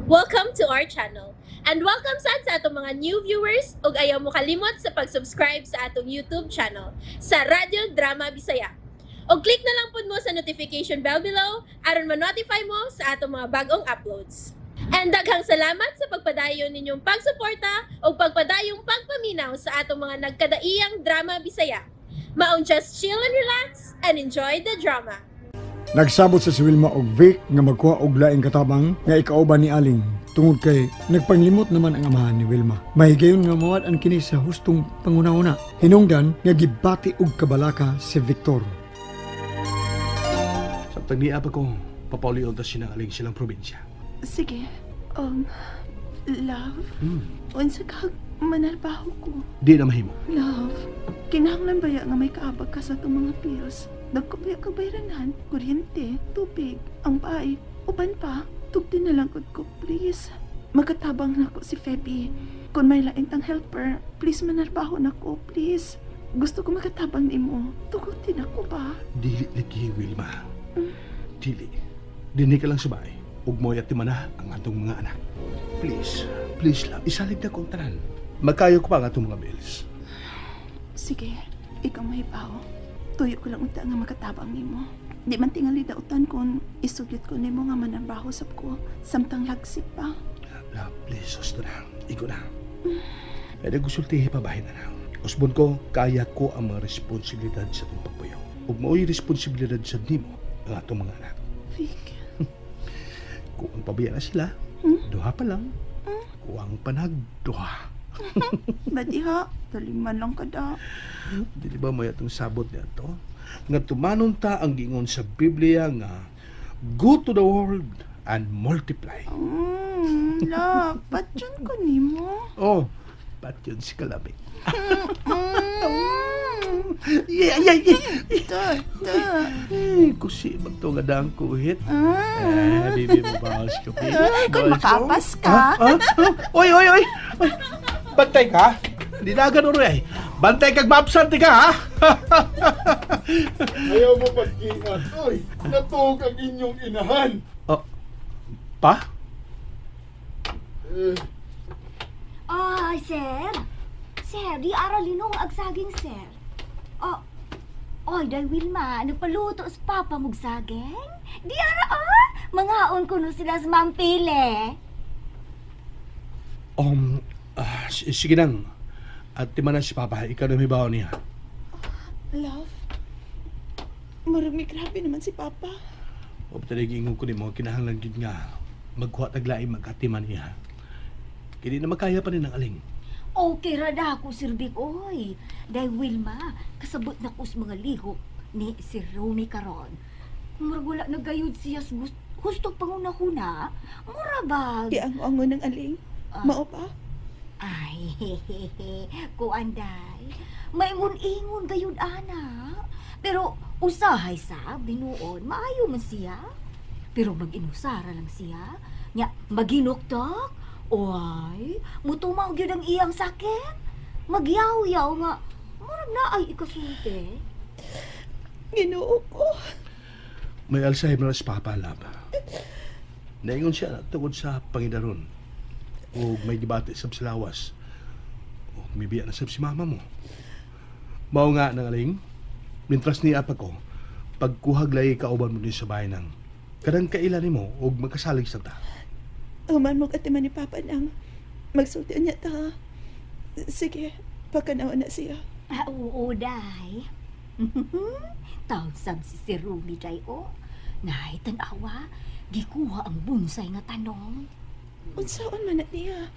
Welcome to our channel. And welcome sad sa atong mga new viewers ug ayaw mo kalimot sa pag-subscribe sa atong YouTube channel sa Radyo Drama Bisaya. Og click na lang pud mo sa notification bell below aron ma-notify mo sa atong mga bagong uploads. And daghang salamat sa pagpadayon ninyong pagsuporta ug pagpadayong pagpaminaw sa atong mga nagkadaiyang drama Bisaya. Maong just chill and relax and enjoy the drama. Nagsabot sa si Wilma og Vic nga magkuha og laing katabang nga ikauban ni Aling tungod kay nagpanglimot naman ang amahan ni Wilma. Mahigayon nga mawad-an kini sa hustong panguna-una. Hinungdan nga gibati og kabalaka si Victor. Samtang niya pa ko, papaulion ta siya ng aling silang probinsya. Sige. Love, unsa ka manarbaho ko? Di na mahimo. Love, kinahanglan baya nga may kaabag ka sa atong mga bills? Dagko baya ka bayranan, kuryente, tubig, ang bahay, uban pa. Tugti na lang gud ko, please. Makatabang nako si Feby. Kung may lain tang helper, please manarbaho nako, please. Gusto ko makatabang nimo. Tugutin ako ba? Dili lagi, Wilma. Dili. Dinhi ka lang sa bahay. Ug mo'y atiman na ang atong mga anak. Please, please love, isalig na kong tanan. Magkayo ko pa ang atong mga bills. Sige, ikaw mahibaw. Tuyo ko lang unta nga makatabang nimo. Di man tingali dautan kung isugyot ko nimo nga manarbaho sab ko samtang lagsik pa. Love, please, gusto na. Iko na. Pwede gusultihi pa bahin na na. Usbon ko, kaya ko ang mga responsibilidad sa atong pagpuyo. Ug mao'y responsibilidad sa nimo ang atong mga anak. Vic, Kung ang pabiya na sila, duha pa lang. Kuwang panag, duha. badiha, taliman lang kada. Dili ba may atong sabot niya to? Nga tumanon ta ang giingon sa Biblia nga go to the world and multiply. Love, patyon ko nimo. Oh, pat yun si Kalabi. Yeah. Da, da. Eh, kusi magto nga dang kuhit. Eh, baby, mabawas ka, baby. Kung Bawas ko. makapas ka. Ha? Ha? Oy, oy, oy! Oy, bantay ka? Hindi na ganun eh. Bantay kag maabsente ka, ha? Ayaw mo pag-ingat, oy. Natuog ang inyong inahan. Oh, pa? Eh, Ay, sir. Sir, di aralinong agsaging, sir. Oh, oy, day Wilma, nagpaluto sa papa mong saging? Di ara, ah! Mangaon ko no sila sa Ma'am Pili. Sige nang. At timanan si Papa, ikaw na may baon niya. Love, murag may grabe naman si Papa. O talaga ingon ko nimo, kinahanglan gid nga magkuha taglain magkatiman niya. Kini na makaya pa ni ng aling. Okay ra na ako, Sir Vic, oy. Day Wilma, kasabot na ko sa mga lihok ni Sir Romy karon. Murag wala na gayud siya sa hustong pangunahuna. Mura ba? Di ang ango ng aling. Ah. Mao ba? Ay, kuanday. Maingon-ingon gayud ana. Pero usahay sa binuon, maayo man siya. Pero mag-inusara lang siya. Nya, maginuktok. Oy, mutumaw gyud ang iyang sakit. Magyaw-yaw nga. Murag na ay ikasulti. Ginoo ko. May Alzheimer si Papa, love. Naingon siya tungod sa pangidaron. O may gibati sab sa lawas. O may biya na sab si mama mo. Mao nga nang aling, mintras niya pa ko, pagkuhag lay kauban mo din sa bahay nang kadang kailan nimo og magkasalig sa ta. Human mo katiman ni Papa nang magsulti niya ta. Sige, pagkanawa na siya. Ah, oo, day. Taon sab si Sir Rumi, day, o. Nay, tanawa, gikuha ang bunsay nga tanong. Unsaon man na niya?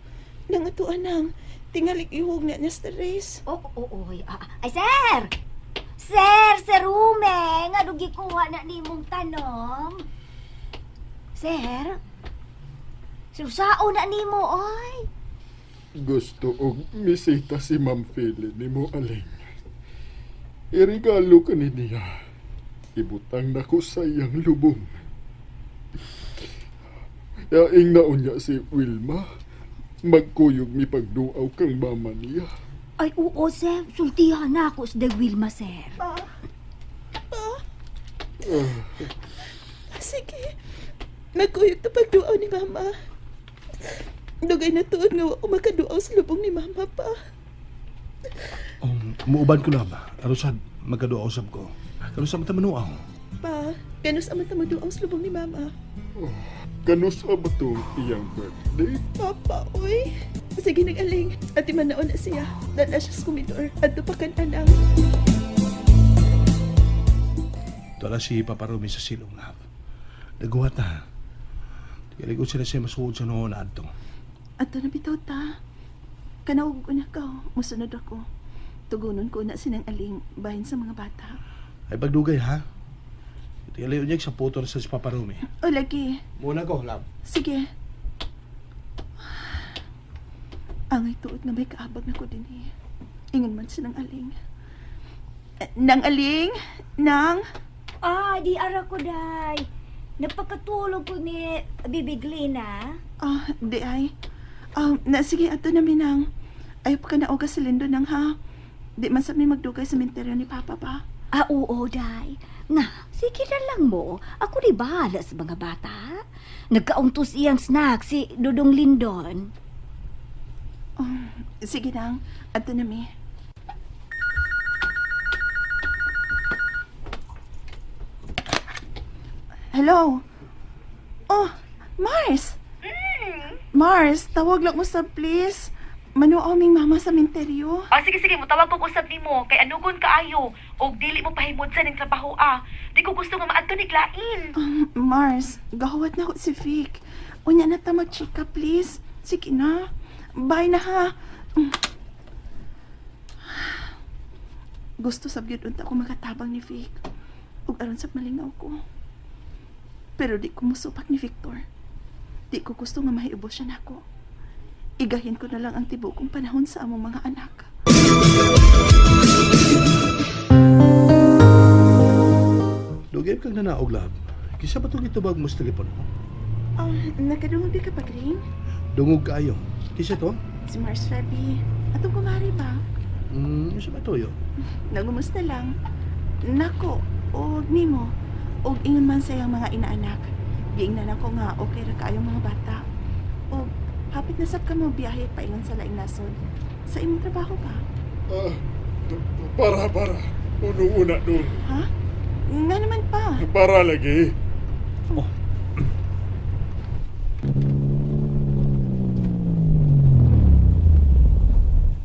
Nangatuan nang tingalig ihog na niya sa race. Oo, oo, oo. Ah, ah. Ay, sir! Sir, Sir Rume, nga gikuha na nimong tanong? Sir? Susao na nimo, oy. Gusto og misita si Ma'am Feli ni mo aling. Irigalo ka ni niya. Ibutang nako sa iyang lubong. Yaing naon niya si Wilma. Magkuyog mi pagduaw kang mama niya. Ay, oo, sir. Sultihan na ako sa Day Wilma, sir. Sige, nagkuyog na pagduaw ni Mama. Dugay na tuod nga wa ko makaduaw sa lubong ni mama pa. Muuban ko love. Aron sad magkaduaw sab ko. Kano sa mata manuaw? Pa, kanus aman ta moduaw sa lubong ni mama. Kanus ba itong iyang birthday? Papa, oy. Sige nag-aling. Ati manaon na siya. Dala siya sa komidor. Adto pa kan anang. Tuwa si Papa Rumi sa silong, love. Naguhat na. Tigalig sila siya masuod sa noon adto. Ato na bitaw ta. Kanaog ko na ka. Musunod ako. Tugunon ko na sinang aling bahin sa mga bata. Ay pagdugay ha. Tigalig unyag sa puto na sa si Papa Rumi. O lagi. Muna ko, love. Sige. Angay tuod nga may kaabag na ko din eh. Ingon man siya ng aling. Eh, nang aling? Nang? Ah, di ara ko, day. Napakatulog ko ni Bibi Glina. Ah, di ay. Na, sige, ato na minang. Ayaw pa ka na ogas sa lindo nang ha. Di man sa mi magdugay sa menteryo ni Papa ba? Ah, oo, day. Nga, sige na lang mo. Ako di bahala sa mga bata. Nagkauntos iyang snack si Dudong Lindon. Sige nang, ato na mi. Hello? Oh, Mars! Mars, tawag lang usab please. Manuaw ming mama sa menteryo. Ah, sige, sige, mutawag kog usab nimo kay anugon kaayo og dili mo pahimod sa ning trabaho ah. Di ko gusto nga maadto ni Glain. Mars, gahawat na ko si Vic. Unya na ta magchika, please. Sige na. Bye na ha. Gusto sab gyud unta ko makatabang ni Vic. Ug aron sab malingaw ko. Pero di ko musupak ni Victor. Di ko gusto nga mahiubos siya nako. Igahin ko na lang ang tibuok kong panahon sa among mga anak. Dugay kang nanaog, love. Kisa ba itong itubag mo sa telepono? Ah, nakadungog di ka pa, Green? Dungog kaayo. Kisa to? Si Mars Feby. Atong kumari ba? Isa ba to yo? Nagumusta lang. Nako, og nimo. Og ingon man sa iyang mga inaanak. Giingnan ako nga okay ra kaayong mga bata. Og hapit na sab ka mo biyahe paingon sa laing nasod. Sa imong trabaho ba? Ah, para, para. Uno-una doon. Ha? Nga naman pa. Para lagi.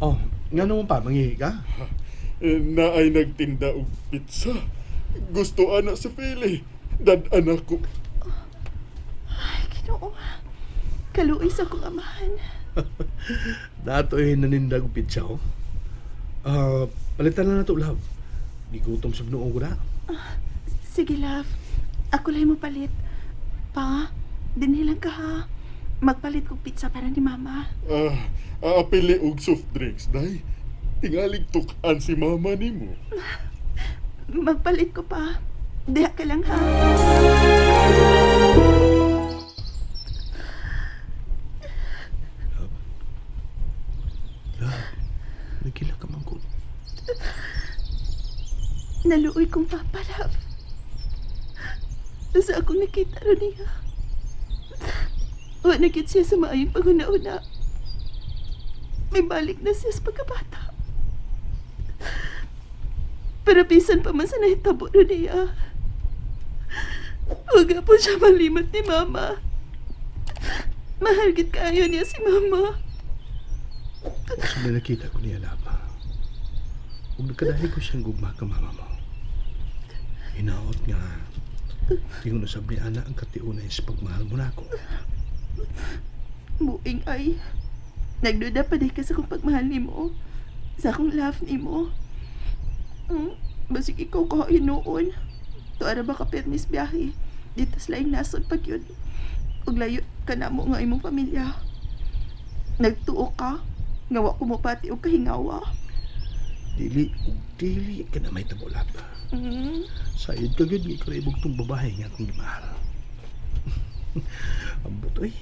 Oh, nga naman pa, mangihi ka? Eh, na ay nagtinda og pizza. Gusto ana si Feli. Dad-an ako. Ay, Ginoo. Kaluoy sa akong amahan. Dato ay nanindag og pizza, oh. Ah, palitan na na to, love. Di gutom sa noong ko na. Sige, love. Ako lang mo palit. Pa, dinhilang ka ha. Magpalit kog pizza para ni mama. Ah, aapili og soft drinks, day. Tingalig tukan si mama nimo. Magpalit ko pa. Diha ka lang ha. Love, nagkila ka man ko. Naluoy kong papa, love. Sa akong nakita ron niya. Wa na gid siya sa maayong panguna-una. May balik na siya sa pagkabata. Pero bisan pa man sa nahitabo ron niya. Huwag po siya malimot ni Mama. Mahal gid kaayo niya si Mama. Sa may nakita ko niya, love. Ug nagkadahi ko siyang gugma ka mama mo. Hinaot nga. Tingon usab ni Ana ang katiunay sa pagmahal mo na ako. Buing ay. Nagduda pa di ka sa akong pagmahal nimo. Sa akong love nimo. Basig ikaw ko noon. Tuara ba ka permis biyahe? Dito sa laing nasod pag yun. Ug layo ka na mo nga imong pamilya. Nagtuo ka. Nga wa ko mopati og kahingawa. Dili ug dili ka na may tabo, love. Sayod ka gyud ikaw ibog tong babae nga akong gimahal. Ambot oy.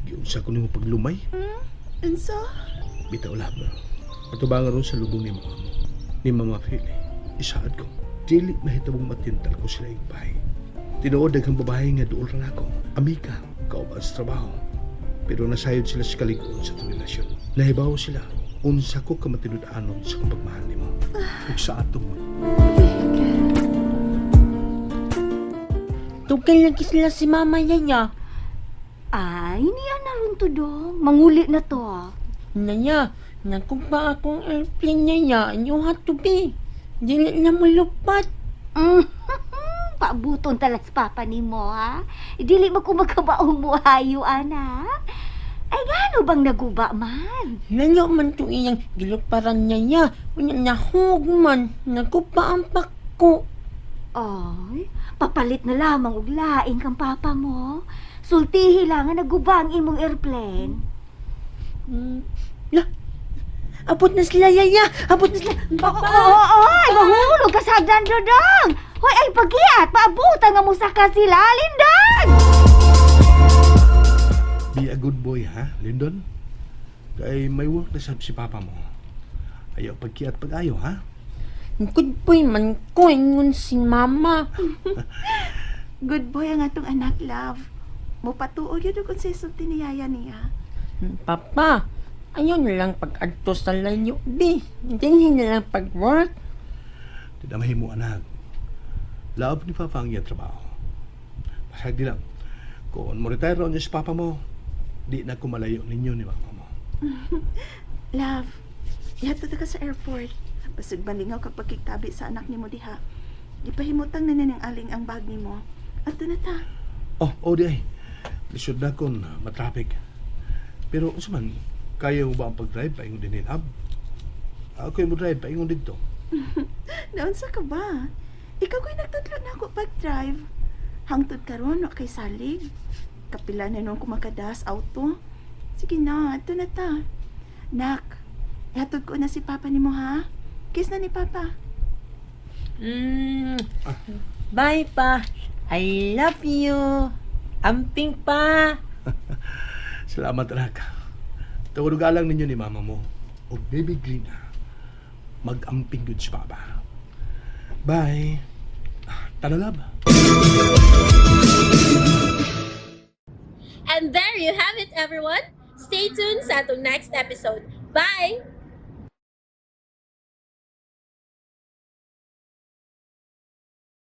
Giunsa ko nimo paglumay. Unsa? Bitaw love. Ato ba nga ron sa lubong ni mama mo? Ni Mama Feli. Isaad ko. Dili mahitabong matintal ko sila yung bahay. Tinuod daghang babae nga duol ra nako. Amika, kauban sa trabaho. Pero nasayod sila sa kalig-on sa atong relasyon. Nahibaw sila unsa ko kamatinud-anon sa kong pagmahal nimo ug sa atong Tugkal lagi sila si mama yaya. Ay, niya na ron to dong. Manguli na to. Ah. Naya, nagkupa akong airplane yaya. You have to be. Dili na mo lupat. Paabuton talas papa nimo ha. Dili mo ko magkabaong mo hayo ana. Ay gano bang naguba man? Lalo man to iyang giluparan yaya. Unya nahug man. Nagkupa ang pako. Ay, papalit na lamang og laing kang papa mo. Sultihi lang nga naguba ang imong airplane. La, abot na sila yaya. Abot na sila. Papa. Oo, ay, mahulog ka sa hagdan, Dodong! Hoy, ay, pagiat! Paabutan nga musaka sila, Lindon! Be a good boy, ha, Lindon? Kay may work na sab si papa mo. Ayaw pagkiat pag-ayo, ha? Good boy man ko. Ingon si mama. Good boy ang atong anak, love. Mupatuo yun kung sa sulti ni yaya niya. Papa, ayaw na lang pag-adto sa layo, bi. Dinhi na lang pag-work. Di na mahimo, anak. Love ni papa ang iyang trabaho. Pasag di lang. Kung mo retire raw niya si papa mo, di na kumalayo ninyo ni mama mo. Love, ihatod ka sa airport. Basig malingaw kag pagkiktabi sa anak nimo diha. Gipahimutang na ning aling ang bag nimo. Adto na ta. Oh, oh di ay. Lisod na kon matraffic. Pero unsa man, kaya mo ba ang pag-drive paingon din love? Ako mo drive paingon didto. Naunsa ka ba? Ikaw ko'y nagtudlo na ako pag-drive. Hangtod karon wa kay salig. Kapila na nung kumakadas auto. Sige na, adto na ta. Nak, ihatod ko na si Papa nimo ha. Kiss na ni Papa. Bye pa. I love you. Amping pa. Salamat, anak. Tungod alang ninyo ni mama mo o baby Glina, mag-amping gud si papa. Bye. Tanalab. And there you have it, everyone. Stay tuned sa atong next episode. Bye!